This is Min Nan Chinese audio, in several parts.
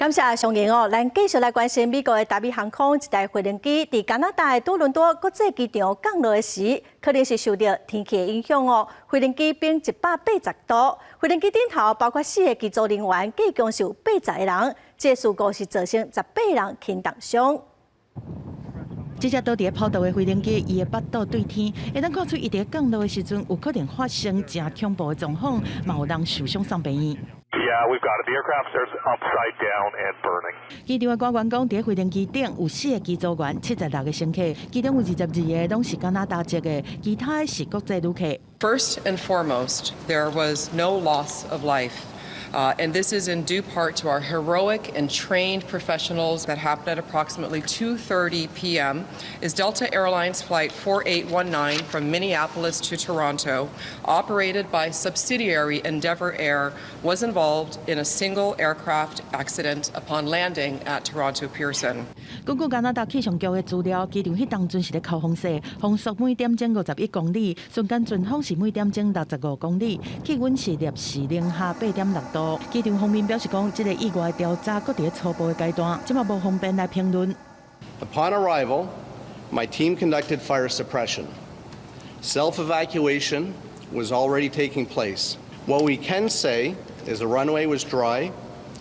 感謝上英哦，咱繼續來關心美國的達美航空一台飛行機佇加拿大的多倫多國際機場降落的時，可能是受著天氣的影響哦，飛行機反180度，飛行機頂頭包括四個機組人員，計共有80個人，這個事故是造成18人輕重傷。這隻倒佇跑道的飛行機，伊的腹肚對天，會當看出伊佇降落的時陣有可能發生誠恐怖的狀況，嘛有人受傷送病院。 Yeah, we've got it. The aircraft is upside down and burning. 機場的官員講，佇飛行機頂有四個機組員，76個乘客，其中有22個攏是加拿大籍的，其他的是國際旅客。 First and foremost, there was no loss of life. And this is in due part to our heroic and trained professionals. That happened at approximately 2:30 p.m. is Delta Airlines Flight 4819 from Minneapolis to Toronto, operated by subsidiary Endeavor Air, was involved in a single aircraft accident upon landing at Toronto Pearson. 根據加拿大氣象局的資料，機場彼當陣是咧口風勢，風速每點鐘51公里，瞬間陣風是每點鐘65公里，氣溫是攝氏零下8.6度。機場方面表示講，這個意外調查閣佇初步的階段，這馬無方便來評論。 Upon arrival, my team conducted fire suppression. Self-evacuation was already taking place. What we can say is the runway was dry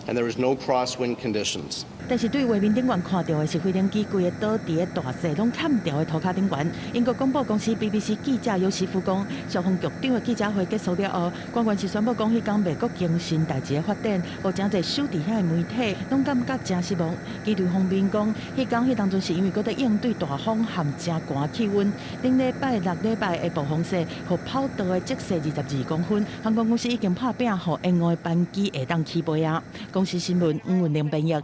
and there was no crosswind conditions. 但是對畫面頂懸看著的是飛行機規个倒佇咧大細攏砍掉的塗跤頂懸。英國廣播公司 BBC 記者尤西夫講，消防局長的記者會結束了後，官員是宣布講，彼工袂閣更新代誌的發展，予誠濟守佇遐的媒體攏感覺誠失望。機場方面講，彼工彼當陣是因為閣咧應對大風和誠寒氣溫。頂禮拜六禮拜的暴風雪，予跑道的積雪22公分。航空公司已經拍拚，予延誤的班機會當起飛啊！公視新聞吳文玲編譯。